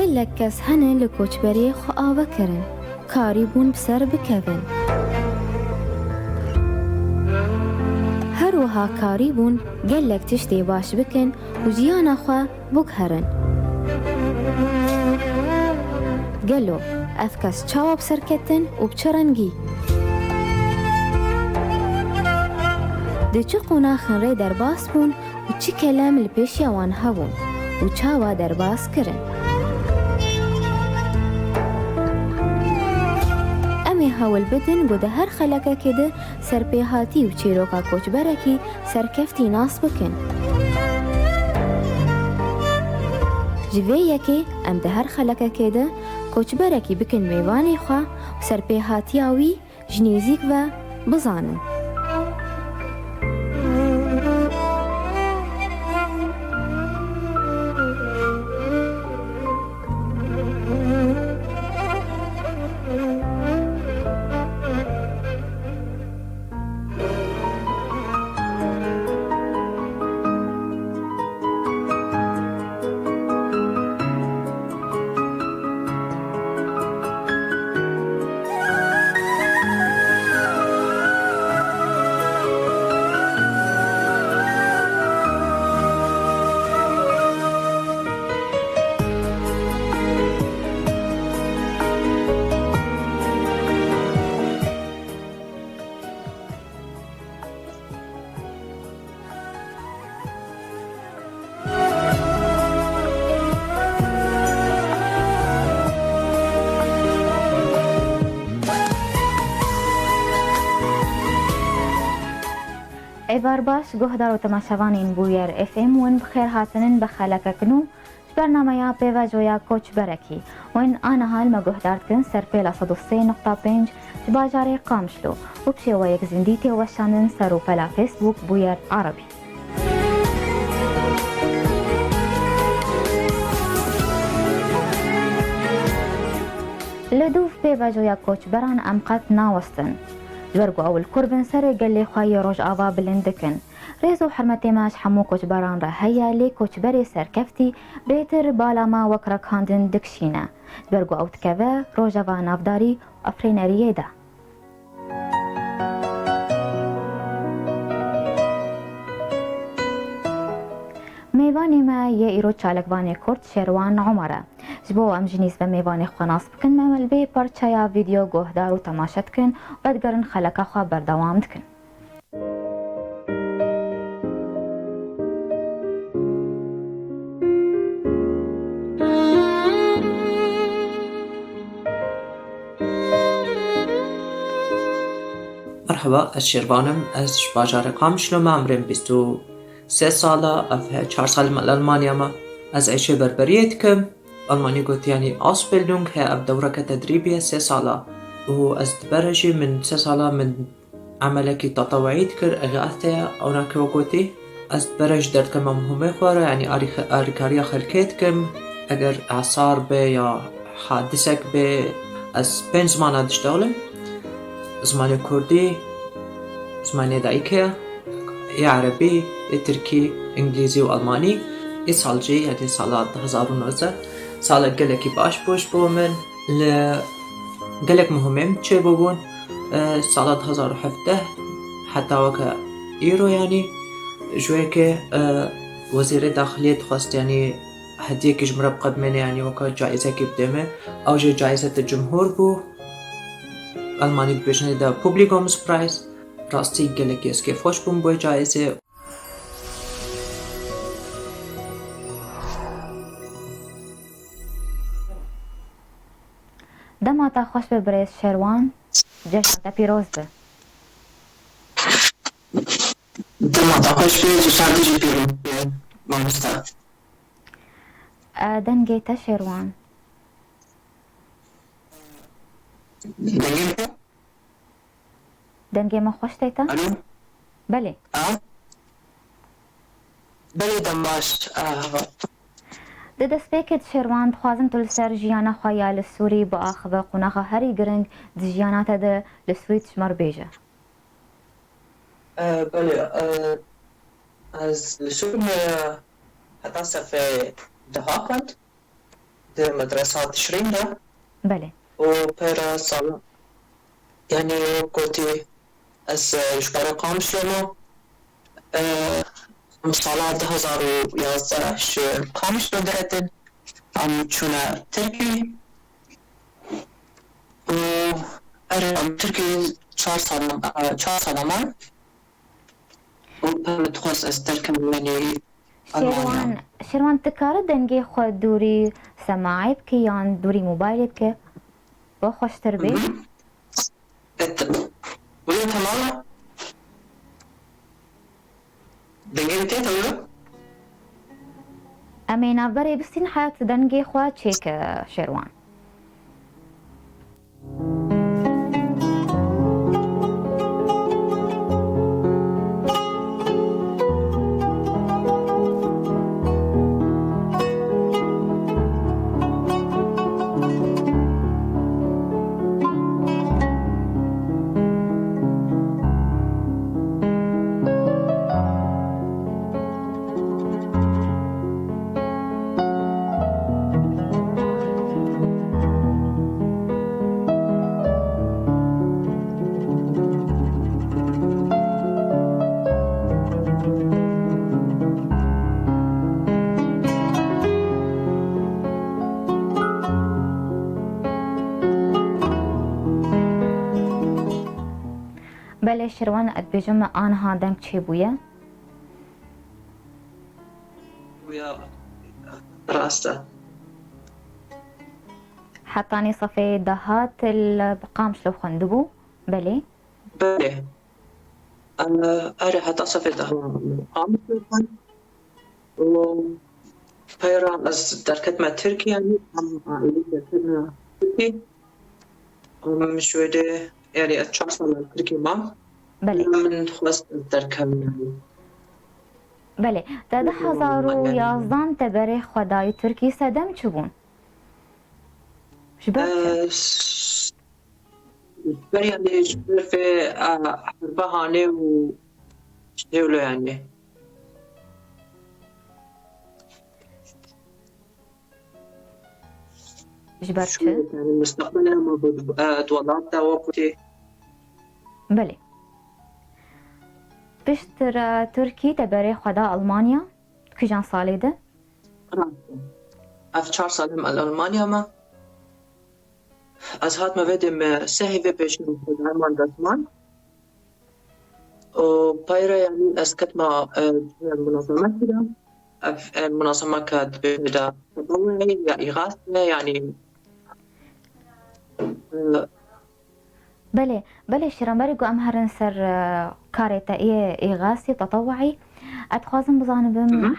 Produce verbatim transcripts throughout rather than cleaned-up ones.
Gelek kes hene li koçberiyê xwe ava kirin, karîbûn bi ser bikevin. Her wiha karîbûn gelek tiştê baş bikin û jiyana xwe biguherin. Gelo ev kes çawa bi ser ketin û bi çi rengî? Di çi qonaxên rê derbas bûn û çi kelem li pêşiya wan hebûn û çawa derbas kirin? Em ê hewl bidin ku di her xelekekê de serpêhatî û çîroka koçberekî serkeftî nas bikin. Ji vê yekê em di her xelekekê de koçberekî bikin mêvanê xwe û serpêhatiya wî ji nêzîk ve bizanin. Êvar baş, guhdar û temaşevanên Bûyer F M, win bi xêr hatinin bi xelekek nû ji bernameya pêvajoya koçberekî. Win aniha li me guhdar dikin ser pêla sed û sê nokta pênc ji bajarê Qamişlo û bi şêweyek zindî tê weşandin ser rûpela Facebook Bûyer Erebî. Li dûv pêvajoya koçberan em qet nawestin. Ji ber ku ew li kur bin serê gelê xwe yê Rojava bilind dikin. Rêz û hurmetê me ji hemû koçberan re heye, lê koçberê serkeftî bêtir bala me wek rekandin dikişîne. Ji ber ku ew dikeve rojeva navdarî û efrêneriyê de. Mêvanê me yê îro çalakvanê Kurd Şêrwan Omer e. Ji bo em ji nîz ve mêvanê xwe nas bikin, me li vê parçeya vîdeo guhdar û temaşe dikin û vedigerin xeleka xwe berdewam dikin. Merheba, ez Şêrvan im, ez ji bajarê Qamişlo me, emrê min bîst û sê sal e, ev he çar salî me li Almanya me. Ez êşê berberiyê dikim. Almanî gotiye, yanî Ausbildung, he ev dewreke tedrîbî ye, sê sal e. Û ez di ber jî min sê sal e min emelekî teteweyî dikir, îxaate ye, ewna ke we gotî. Ez berê ji derdikeve mehûmê xwe re, yanî arî-, arîkariya xelkê dikim. Eger esar be ya hadisek be, ez pênc zimana diştexlim. Zimanê kurdî, zimanê dayikê, ya erebî, ya tirkî, îngilîzî û almanî. Îsal jî, yanî sala du hezar û nozdeh, salek gelekî baş bû ji bo min. Li gelek mehûmê min çêbûbûn. E, sala du hezar û hevdeh heta weke îro, yanî ji wê ke, e, wezîrê daxiliyê dixwest, yanî hediyekî ji min re biqedimêne, yanî weke caîzekî bidê min. Ew jî caîzete cumhur bû. Almanî dibêjin de Publikumspreis. Rastî gelekî ez kêfxweş bûm bi wê caîzê. Dema te xweş be birêz Şerwan, cejna te pîroz be. Dema te xweş be, cejna te jî pîroz be, mamoste. E, dengê te Şerwan. Dengê min? Dengê min xweş tê te? Alo? Belê. A? Belê, dem baş. A, Di destpêkê de Şerwan, dixwazim tu li ser jiyana xwe ya li Sûrî biaxive, qonaxa herî giring di jiyana te de li Sûrî tu ji me re bêje. E, belê, e, ez li Sûrî me heta sefê deha xwend. di medresa Tişrîn de. Belê. Û peyra sal, yanî wek gotî, ez, e, ji ber Qamişlo me, e, em sala du hezar û yazdeh ji Qamişlo diretin, em çûne Tirkî. Û erê, em Tirkî çar sal, e, çar sala me. Û peyra dixwest ez derkevim, yanî Şêrwan, Şêrwan, tu kare dengê xwe dûrî semaê bike yan dûrî mobaylê bike? Bo xweştir bê? Mhm. Et-, wilo tamam e? Dengê min tê wilo? Em ê navberê bistîn, heya tu dengê xwe çêke, Şêrwan. Belê Şirwan, ez dibêjim me aniha deng çêbûye. Wî ya rast e. Hetanî sefê dahat li Qamişlo xwendibû. Belê. Belê. Em, erê, heta sefê dahat Qamişlo xwend. Û peyra ez derketime Tirkiye, yanî em aîlî derketine Tirkiye. Em ji wê de, yanî ez çar sal li Tirkiye mam. Belê. Min xwest ez derkevim, yanî. Belê. Te du hezar û yazdan te berê xwe dayî Tirkî, sedem çi bûn? Ji ber çi? Ez, ji ber, yanî, ji ber vê, e, herba hanê û ji nêwlo, yanî. Ji ber çi? Yanî, mustaqbel hema bi, e, di welat de wek gotî. Belê. Pişt re Tirkî te berê xwe da Almanya? Kîjan salê de? Rast e. Ev çar sal em li Almanya me. Ez hatime vê dê me sehî vê pêşî xwe derman destman. Û peyre, yanî, ez ketma, e, munazemetî de. Ev, e, munazeme ke dibêje de tetewuî ya îxase, yanî, e, Belê, belê Şiran, berî ku em herin ser, e, karê te yê îxasî, tetewuî, ez dixwazim bizanibim, Hı hı.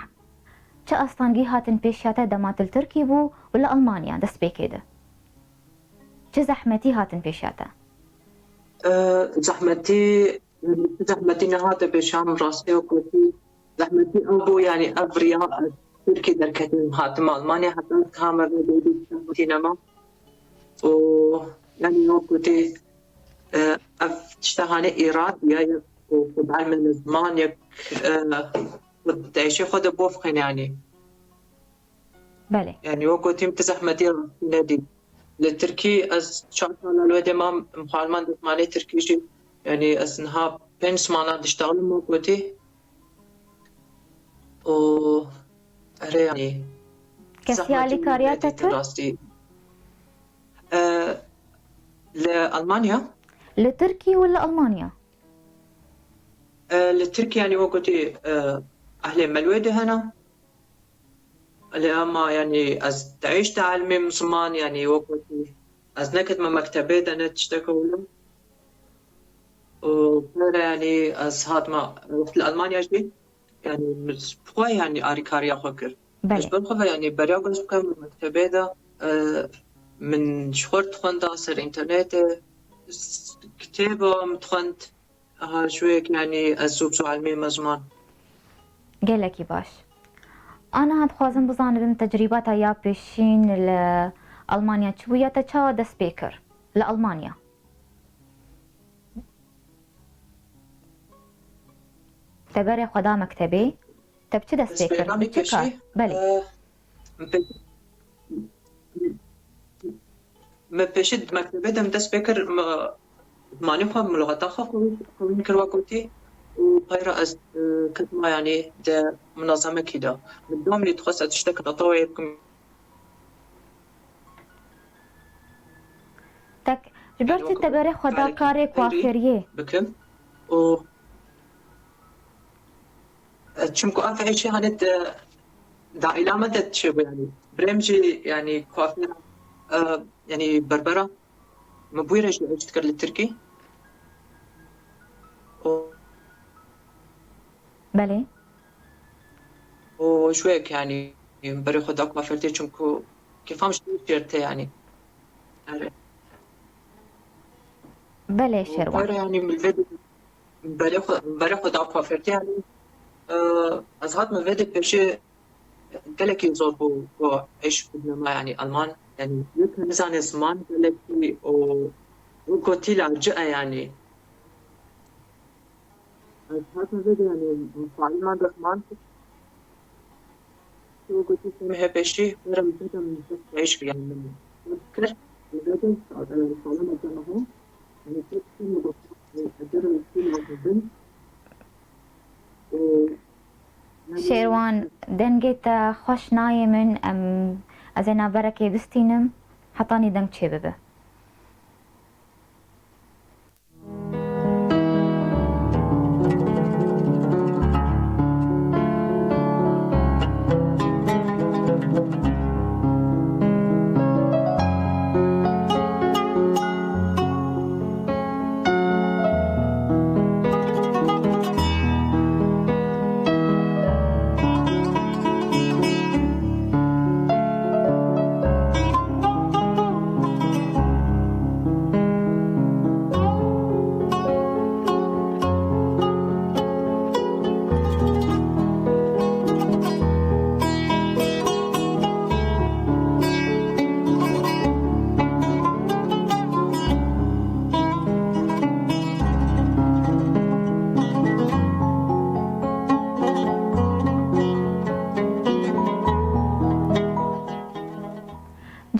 çi astengî hatin pêşiya te dema tu li Tirkî bû û li Almanya destpêkê de? Çi zehmetî hatin pêşiya te? E, zehmetî, yanî çi zehmetî nehate pêşiya min, rastî wek gotî. Zehmetî ew bû, yanî ev riya ez Tirkî derketim, hatim Almanya, heta ez hame vê dê dî zehmetî nema. Û, yanî wek gotî, e, ev tişta hanê îrad ya, yek ku xwe bielmêne ziman, yek, e, xwe di êşê xwe de bofixîne, yanî. Belê. Yanî wek gotî, min ti zehmetî rastî nedît. Li Tirkî ez çar sala li wê dê mam, muxaliman destmalê Tirkî jî, yanî ez niha pênc simana diştexlim wek gotî. Û erê, yanî, Kesî zehmetî alîkariya min te nedîtin kir? Rastî. E, li Almanya? Li Tirkî û li Almanya? E, li Tirkî, yanî wek gotî, e, ehlê me li wê dê hene. Lê ema, yanî, ez diêş de elmêm ziman, yanî, wek gotî, ez neketime mektebê de, ne tişteke wilo. Û pere, yanî, ez hatime, wextî li Almanya jî, yanî, min xwe, yanî, arîkariya xwe kir. Belê. Ez ber xwe ve, yanî, beriya ku ez bikevim mektebê de, e, min ji xwe re dixwenda ser înternetê, s-, kitêba min dixwend. Aha, ji wê yekê, yanî, ez zû bi zû elmêm ziman. Gelekî baş. Aniha dixwazim bizanibim tecrîba te ya pêşîn li Almanya çi bû, ya te çawa dest pê kir li Almanya? Te berê xwe da mektebê, te bi çi dest pê kir? Bi çi kar? Belê. Eh, min pê-, Me pêşî di mektebê de min dest pê kir, me zimanê xwe, min luxeta xwe xwîn, xwîn kir wek gotî û pey re ez, e, ketime yanî di munazemekî de. Min domî dixwest ez tiştek Teteweyê bikim. Tek, ji ber çi te berê xwe da karê kuafêriyê? Bikim û, e, çimku ev êşî hanê di daîla me de çêbû yanî. Birêm jî yanî kuafêra, e, yanî berbera. Min bûyî re jî êş dikir li Tirkî. Û Belê. û ji wê yek yanî berê xwe da kuafêrtê çimku kêfa min ji tê şêrtê yanî. Erê. Belê Şerwan. Peyre yanî min vê berê xwe, berê xwe da kuafêrtê yanî. E, ez hatime vê de pêşê gelekî zor bû ku êş bidime me yanî Alman. Yanî yek nizane ziman gelekî û û gotî la ci e yanî. Ez hatim vê de yanî faîl man dest man kir. Û gotî sê mehê pêşî were min vê de min dest êş kir yanî min kir. Min vê de sal-, e, salon de me hon. Yanî tek sî min gotî, e, ederim sî min bin. Û Şêrwan, dengê te xweş nayê min, em, ez ê navberekê bistînim, hetanî deng çêbibe.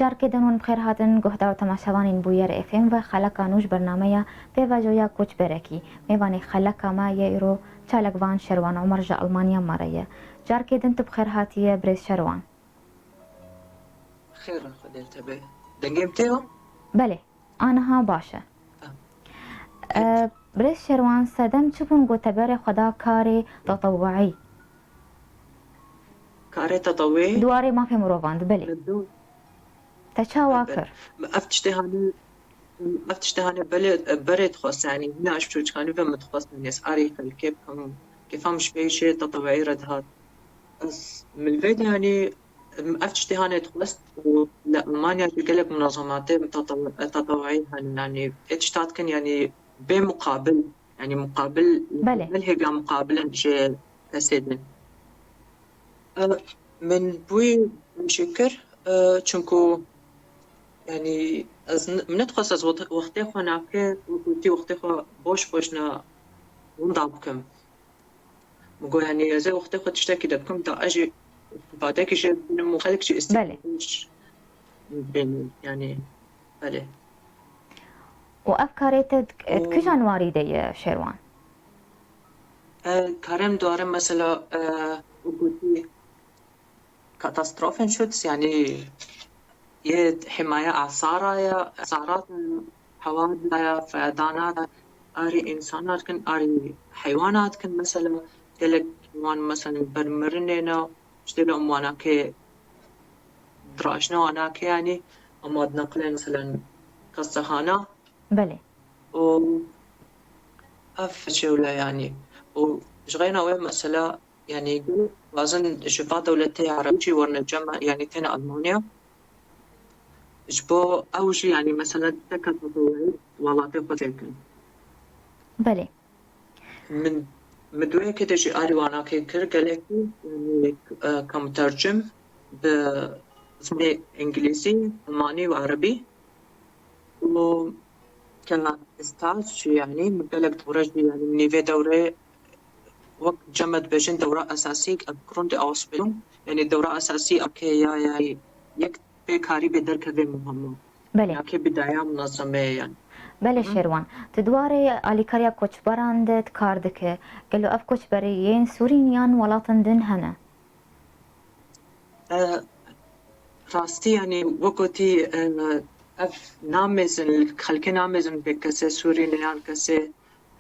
Carkê din hûn bi xêr hatin, guhdar û temaşevanên Bûyer F M ve xeleka nû ji bernameya Pêvajoya Koçberekî. Mêvanê xeleka me yê îro çalakvan Şerwan Omer ji Almanya me re ye. Carkê din tu bi xêr hatiye birêz Şerwan. Xêr Xwedê li te be. Dengê min tê yo? Belê, aniha baş e. E, Birêz Şerwan, sedem çi bûn ku te berê xwe da karê tetewuî? Karê tetewuî? Di warê mafê mirovan de, belê. Te çawa kir? Ev tiştê hanê, ev tiştê hanê belê, berê dixwest, yanî hîna ji çûçikanî ve min dixwest, yanî ez arê xelkê bikim, kêfa min ji pêşê tetewuî re dihat. Ez min vê de, yanî, ev tiştê hanê dixwest û li Almanya jî gelek munazematê tetew-, tetewuî hene, yanî ê tişta dikin, yanî bê muqabil, yanî muqabil, Belê. Belhêga muqabil ji kesê din. E, min bûyî şikir, e, çunku, yanî ez n-, min nedixwest ez wext-, wextê xwe nake, wekî wextê xwe boş boş ne winda bikim. Min got, yanî ez ê wextê xwe tiştekî de bikim, da ez jî îstîfadekî jê bibînim û xelk jî Belê. îstîfadeyê bibînin. Yanî, belê. Û ev karê te di, di Û- kîjan warî de ye Şêrwan? E, karê min dare mesela, e, wekî Katastrophenschutz, yanî yê himaya asara ya, asara ya, hewa ya, feyadana ya, arî însana dikin, arî heywana dikin, mesela gelek wan mesela ber mirinê ne, işte li em wanakê dirajne wanakê yanî, ama dineqile mesela xestexana. Belê. Û ev çewle yanî. Û ji xeyna wê mesela, yanî gelek dixwazin ji va dewletê erebî jî werine cem, yanî têne Almanya. Ji bo ew jî, yanî mesela teka tateweyî welatê xwe çêkin. Belê. Min, min duyekê de jî arî wanakê kir gelekî, yanî, e, ka mutercim bi zimanê îngilîzî, almanî û erebî. Û kena staj jî, yanî min gelek dewre jî, yanî min vê dewrê wek cem me dibêjin dewra esasî, ev kurun di Ausbildung, yanî dewra esasî ake ya, ya yek karî bê derkeve muhim e. Belê. Nakê bidaya munezeme ye yani. Belê Şêrwan. Tu di warê alîkariya koçberan de tu kar dike. Gelo ev koçberê yên Sûrî yan welatin din hene? E, rastî yani wek gotî, e, ev namêzin, xelkê namêzin pê kesê Sûrî ne yan kesê,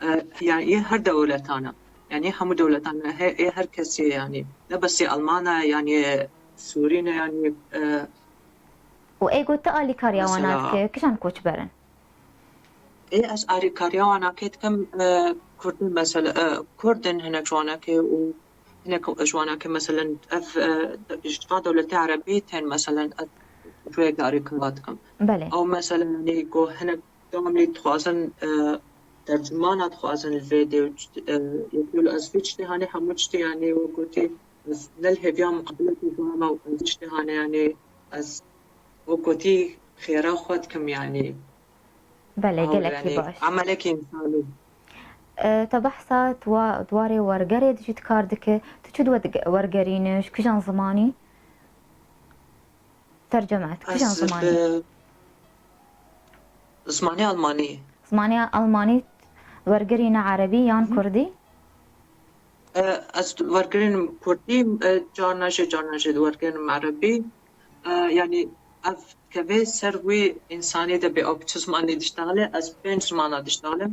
e, yani yê her dewletan e. Yani hemû dewletan e, he, ê her kesê yani. Ne besê Alman e yani Sûrî ne yani, e, Û ê got tu alîkariya wana Mesela- dike, kîjan koçber in? Ê ez alîkariya wana kê dikim, e, Kurdin mesela, e, Kurdin hinek ji wana kê û hinek ji wana kê mesela ev, e, ji va dewletê Erebî tên mesela ev rêyek alîkariya dikim. Belê. Ew mesela yani go hinek dewamlî dixwazin, e, tercimana dixwazin li vê dê û, e, yekul ez vî tiştê hanê hemû tiştê yani wek gotî ez ne li hêviya muqabilekî bûm ew ez tiştê hanê yani ez wek gotî xêra xwe dikim yani. Belê, Ew gelekî yani baş. Emelekî însanî. E, te behsa tu wa-, di warê wergerê de jî tu kar dike. Tu çi di we dige-, wergerîne, ji kîjan zimanî? Tercüme, tu kîjan Ez zimanî? bi zimanê Almanî. Zimanê Almanî wergerîne Erebî yan Kurdî? E, ez wergerînim Kurdî, e, carna jî, carna jî wergerînim Erebî. E, yani ev kevê ser wî însanî de bê ew bi çi zimanî diştexile, ez pênc zimana diştexile.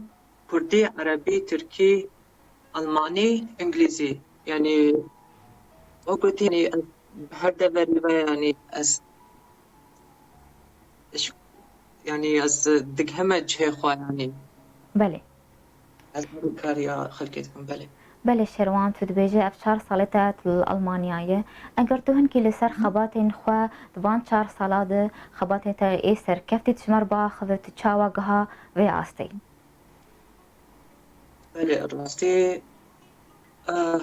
Kurdî, Erebî, Tirkî, Almanî, Îngilîzî. Yani wek gotî yani ez bi her deverî ve yani ez, ez yani ez digihime cihê xwe yani. Belê. Ez alîkariya xelkê dikim, belê. Belê Şerwan, tu dibêje ev çar salê te tu li Almanya ye. Eger tu hinkî li ser xebatên xwe di van çar sala de xebatên te ê serkeftî tu ji me re biaxive, tu çawa giha vê astê? Belê, rastî, eh,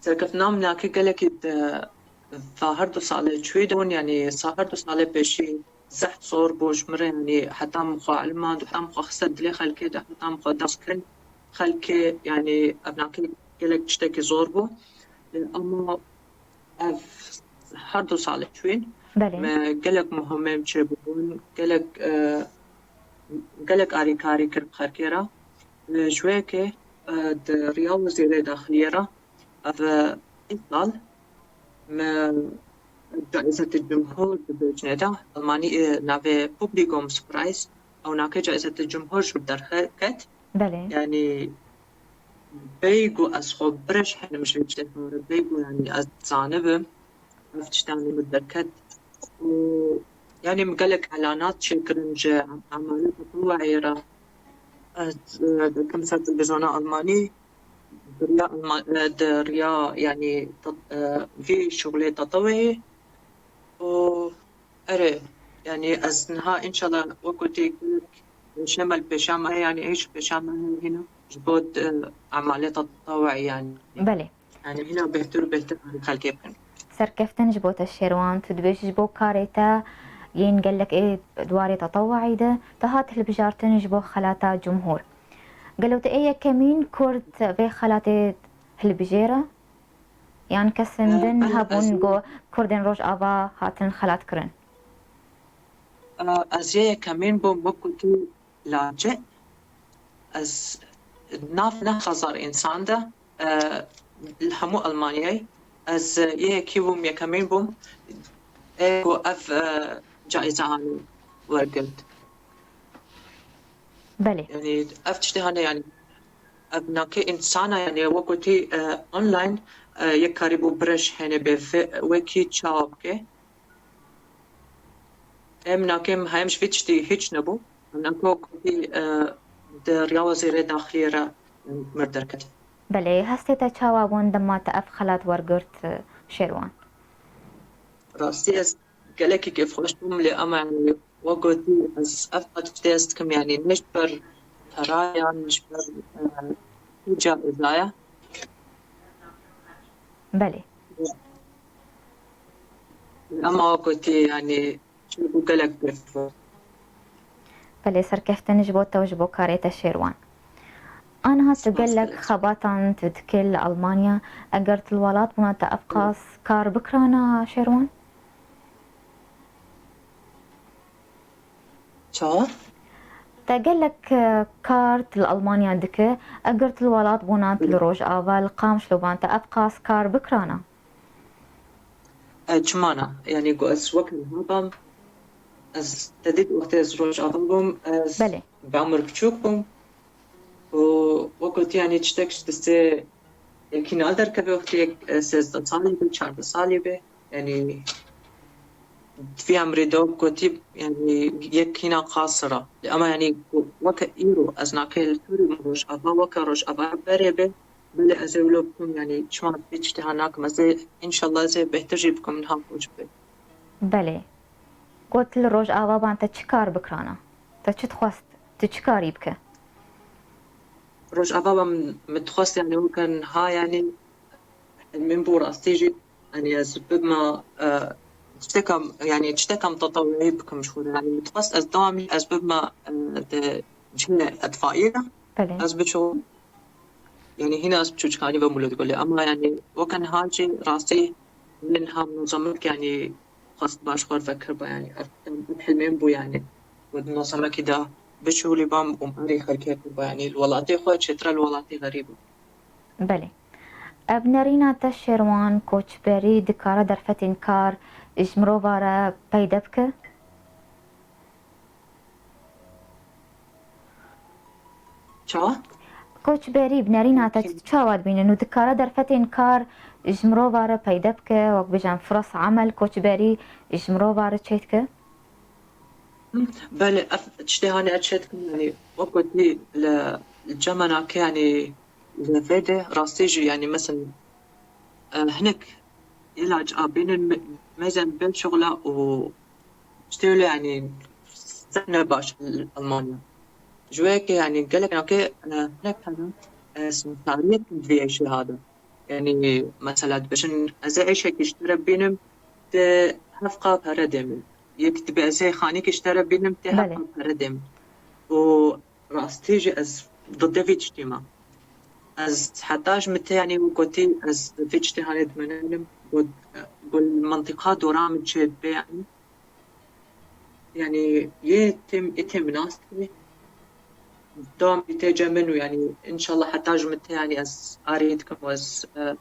serkeftina min nakê gelekî di va her du salê çûyî de bûn, yanî sa her du salê pêşî zehf zor bû ji min re, yanî heta min xwe elimand û heta min xwe xiste dilê xelkê de, heta min xwe dest kirin xelkê, yanî ev nakê gelek tiştekî zor bû. Ama ev her du salê çûyîn. Belê. Me gelek muhimên çêbûbûn, gelek, e, gelek alîkarî kir bi xelkê re. E, ji wê yekê, e, di riya Wezîrê Daxiliyê re, ev, e, îsal me Caîzet Cumhur dibêjne de, Almanî, e, navê Publikumspreis, ew nake Caîzet Cumhur ji min derket. Belê. Yanî bêyî ku ez xwe birêj henim ji vê tiştê re, bêyî ku yanî ez zanibim, ev tiştan li min derket. Û yanî min gelek elanat çêkirin ji emalê tetewuî re. Ez, e, dikim ser televîzyona Almanî, di riya Alman-, e, di riya yanî tet-, e, vî şixulê tetewuî û erê, yanî ez niha înşallah wek gotî gelek şemel pêşa me, yanî hêj pêşa me hene ji bo, e, emalê tetewuî yanî. Belê. Yanî hîna bêhtir û bêhtir xelkê bikin. Serkeftin ji bo te Şêrwan, tu dibêjî ji bo karê te yên gelek ê di warê tetewuî de, te hat hilbijartin ji bo xelata Cumhur. Gelo tu ê yekemîn Kurd vê xelatê hilbijêre? Yan kesên Eh, din belê, hebûn ez ku Kurdên Rojava hatin xelatkirin? Eh, ez yê yekemîn bûm, wek gotî lacê. Ez nav neh hezar însan de, e, li hemû Almanyayê ez yê yekî bûm, yekemîn bûm, ê ku ev, e, caîze hanî wergirt. Belê. Yanî ev tiştê hane, yanî ev nake însana, yanî wek gotî, e, online, e, yek karî bû birêj hene bê vê-, wekî çawa bike. Em nake em heyem ji vê tiştî hiç nebû. Em nake wek gotî, e, di riya Wezîrê Daxiliyê re mir derket. Belê, hestê te çawa bûn dema te ev xelat wergirt, e, Şêrwan? Rastî ez gelekî kêfxweş bûm, lê ama yanî wek gotî ez ev qet ji dest dikim, yanî ne ji ber pera ya, ne ji ber, e, caîza ya. Belê. Ama wek gotî yanî çêbû gelek kêfxweş. Belê, serkeftin ji bo te û ji bo karê te Şêrwan. Aniha tu Spas gelek dikim. Xebatan tu dikî li Almanya, eger tu li welat bûna te ev qas kar bikirana Şêrwan? Çawa? Te gelek, e, kar tu li Almanya dike, eger tu li welat bûna, tu li Rojava, li Qamişlo ban te ev qas kar bikirana? E, çima na? Yani ku ez wek niha bam, ez te dît wextê ez Rojava bûm, ez Belê. bi emir biçûk bûm. Û wek gotî, yani tiştek ji destê yekî naderkeve wextê yek, e, sêzdeh salî be, çardeh salî be. Yani di vî emrê de wek gotî, yani yek hîna qasir e. Ama yani ku weke îro ez nake li Sûrî me Rojava, weke Rojava berê be, belê ez ê wilo bikim, yani çima vê tiştê ha nakim, ez ê înşallah ez ê bêhtir jî bikim niha koç bê. Belê. Got li Rojava ban te çi kar bikirana? Te çi dixwest? Tu çi karî bike? Rojava ban min dixwest, yani weke niha, yani min bû rastî jî, yani ez bibme, e, tiştekam, yani tiştekam tetewuî bikim ji xwe re. Yani min dixwest ez dewam jî ez bibme, e, di cihê etfaiyê de. Belê. Ez biçûm, yani hîna ez biçû çikanî ve mûle digolê. Ama yani weke niha jî rastî min niha munazamek, yani xwest baş xwe vekir ba, yani ev, ev hilmên bû, yani ku di munazamek de biçû lî bam û berî xelkê kir ba, yani li welatê xwe çêtir e li welatê xerîb e. Belê. Ev nerîna te Şêrwan, koçberî dikare derfetên kar ji mirova re peyde bike? Çawa? Koçberî bi nerîna te çawa dibînin û dikare derfetên kar ji mirova re peyde bike, wek bêjin firas emel koçberî ji mirova re çêdike? Belê, ev tiştê hanê ez çêdikim, yanî wek gotî li, li cem me nake, yanî li vê de rastî jî, yanî mesela, e, hinek îlac a bînin me-, mezin bin şixula û tiştê wile, yanî zehf ne baş li Almanya. Ji wê yekê, yanî gelek nake, e, hinek hene, e, simsariyet bi vê êşê hade. Yanî mesela dibêjin, ez ê êşekî ji te re bînim, tê hevqa pere dê min. Yek dibê ez ê xanîkî ji te re bînim, tê Belê. hevqa pere dê min. Û rastî jî ez didê vî tiştî me. Ez heta ji min tê, yanî wek gotî, ez vî tiştê hanê dimenim, got, got li mentiqa dora min çê dibe, yanî. Yanî yê têm, ê têm nas dibe. Dewam bî tê cem min û, yanî, înşallah heta ji min tê, yanî, ez arê dikim û ez, e,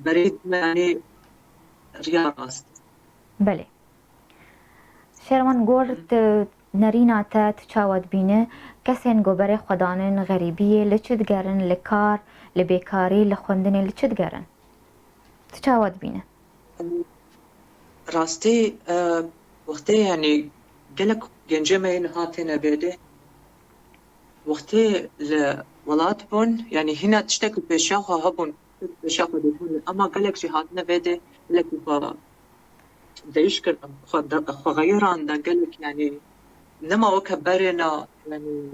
berê dime, yanî, riya rast. Belê. Şerwan, gor tu nerîna te, tu çawa dibîne? Kesên ku berê xwe danin xerîbiyê, li çi digerin? Li kar, li bêkarî, li xwendinê, li çi digerin? Tu çawa dibîne? Rastî, e, wextê, yanî, gelek gencê me yên hatine vê de. Wextê li welat bûn, yanî hîna tiştek li pêşiya xwe hebûn, tiştek li pêşiya xwe dibûn, ema gelek jî hatine vê de, gelekî xwe değiş kirin, xwe de, xwe xeyirandin, gelek, yanî, nema weke berê ne, yanî,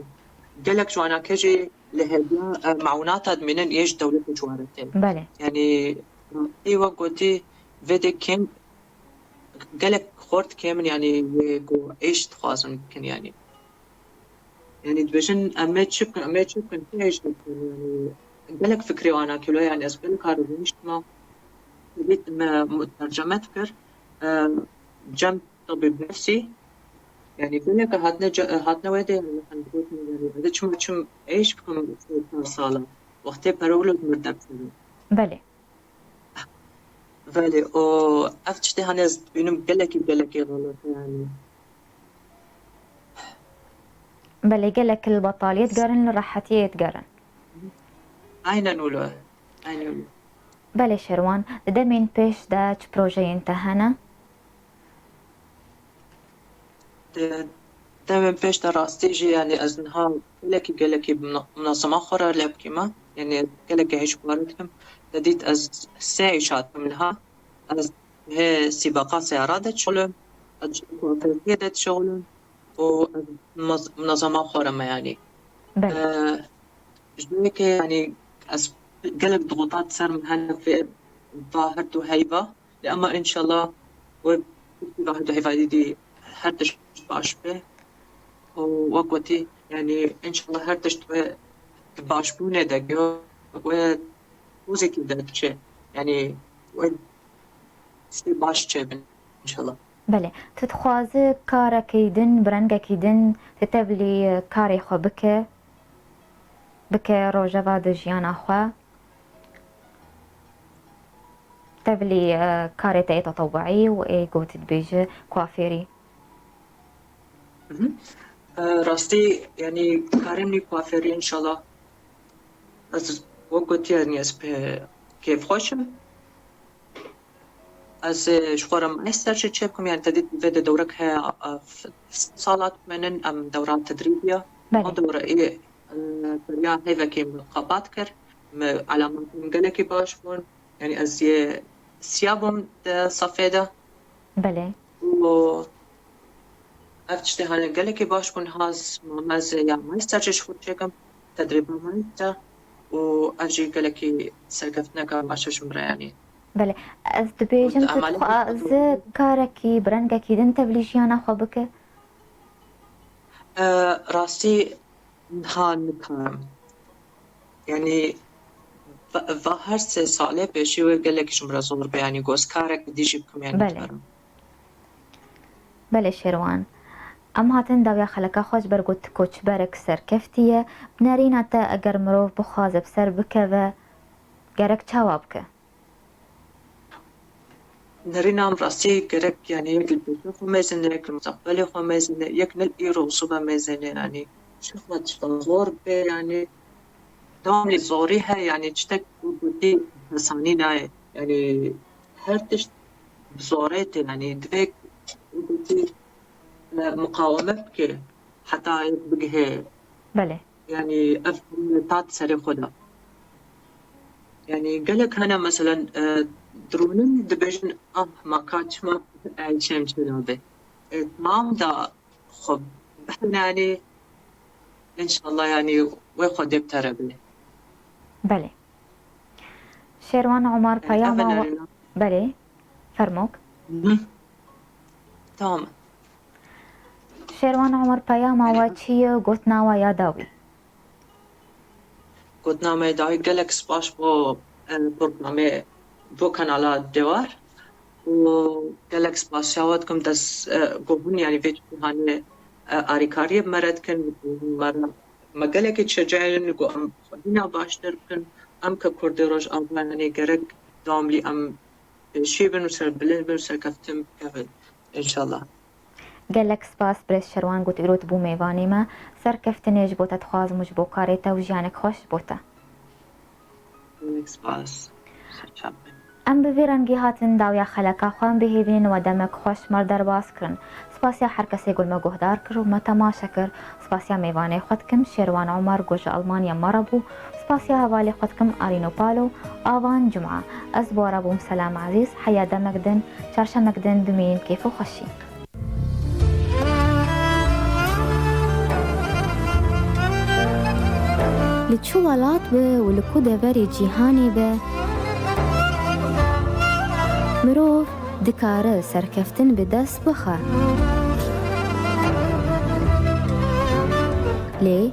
gelek ji wanake jî li hêviya, e, mewnata dimînin yê ji dewletê ji we re tên. Belê. Yanî, rastî wek gotî, vê de kêm, gelek xort kêm in, yanî, yê ku êş dixwazin bikin, yanî. Yanî dibêjin, em ê çi bikin, em ê çi bikin, çi êş dikin, yanî, gelek fikrê wana kilo, yanî, ez gelek kar rûniştime, dît me mu-, terceme dikir, e, cem tabîb nefsî, yanî, gelek hatine ce-, hatine wê de, yanî, em digotin, yanî, ez ê çima çim êş bikim çar sala, wextê pere wilo mir derdikeve. Belê. Belê, û ev tiştê hanê ez dibînim gelekî, gelekî xelet e, yanî. Belê, gelek li betaliyê digerin, li rehetiyê digerin. Aynen wilo. Aynen wilo. Belê Şerwan, di demên pêş de çi projeyên te hene? Di demên pêş de rastî jî, yanî ez niha gelekî, gelekî muna-, munazema xwe re lê bikîme. Yanî gelekî hêşbare dikim. Te dît ez sê êşa dikim niha. Ez hê sîbaqa seyara de dişixulim, ez ji kuafêriyê de dişixulim û ez munaz-, munazema xwe re me, yanî. Belê. Ee, ji bo yekê, yanî ez gelek dixutat ser min hene vê va her du heyva. Lê ema înşallah wê her du heyva dî her tişt baş be. Û wek gotî, yanî înşallah her tişt wê di başbûnê de giyo, wê pozîtîf de diçe. Yanî wê tiştê baş çêbin înşallah. Belê, tu dixwazi karekî din, bi rengekî din, tu tevlî karê xwe bike, bike rojeva di jiyana xwe, tevlî, e, karê te yê tetewuî û ê ku tu dibêji kuafêrî. Mhm. E, rastî, yanî karê min ê kuafêrî înşallah. Ez wek gotiye, yanî ez pê kêfxweş im. Ez, e, ji xwe re maîster jî çêbikim, yanî te dît vê de dewrek heye, e, f-, sala dixwînin, em dewra tedrîbî ye. Belê. Ew dewre ê, e, beriya hêvekê min xebat kir, min elametên gelekî baş bûn. Yanî ez yê siya bûm di sefê de. Belê. Û ev tiştê hane gelekî baş bûn, niha ez mame ez ê ya maîster jî ji xwe çêkim, tedrîba maîster û ev jî gelekî serkeftineka baş e ji min re, yanî. Belê, ez dibêjim, tu dixwazi karekî bi rengekî din tevlî jiyana xwe bike? E, rastî niha nikarim. Yanî va, va her sê salê pêşî wê gelek ji min re zor be, yanî ku ez karek dî jî bikim, yanî nikarim. Belê Şêrwan. Em hatin dawiya xeleka xwe ji ber ku tu koçberek serkeftî ye. Bi nerîna te eger mirov bixwaze bi ser bikeve, gerek çawa bike? Nerîna min rastî gerek, yanî yek li pêşê xwe mêzine, yek li mustaqbelê xwe mêzine, yek ne îro û sibe mêzine, yanî çi xwe tişta zor bê, yanî dewam lê zorî heye, yanî tiştek ku gotî hesanî nayê. Yanî her tişt bi zorê tê, yanî divê ku gotî, e, muqaweme bike heta yek bigihê. Belê. Yanî ev hemû ta di serê xwe de. Yanî gelek hene, meselen, e, dirûnin dibêjin, ah, ma ka çima, e, çêm çê nabe. E, tamam da xwe bihenanî, înşallah, yanî wê xwedê bi te re bê. Belê. Şêrwan Omer, yanî peyama we, belê, fermok. Mhm. Tamam. Şêrwan Omer, peyama we çi ye û gotina we ya dawî? Gotina me ya dawî, gelek spas bo, e, programê, bo kanala Dewar û gelek spasiya we dikim dest, e, ku hûn, yanî vê cîhanê, e, alîkariyê bi me re dikin, me re, me gelekî dişeceyînin ku em xwedîna baştir bikin, em ke Kurdê Rojava, yanî gerek dewamlî em pêşî bin û serbilind bin û serkeftin bikevin, înşallah. Gelek spas birêz Şerwan ku tu îro tu bû mêvanê me. Serkeftinê ji bo te dixwazim û ji bo karê te û jiyanek xweş ji bo te. Gelek spas. Serçavê. Em bi vî rengî hatin dawiya xeleka xwe. Em bihêvînin we demek xweş me re derbas kirin. Spasiya her kesê ku li me guhdar kir û me temaşe kir. Spasiya mêvanê xwe dikim, Şêrwan Omer ku ji Almanya me re bû. Spasiya hevalê xwe dikim, Arîno Palo. Avan Cuma. Ez bi we re bûm Selam Ezîz. Heya demek din, çarşemek din bimînin kêf û xweşî. Li çi welat be û li ku deverê cîhanê be, mirov dikare serkeftin bi dest bixe. Lê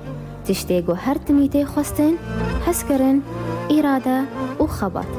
tiştê ku her timî tê xwestin, hezkirin, îrade û xebat.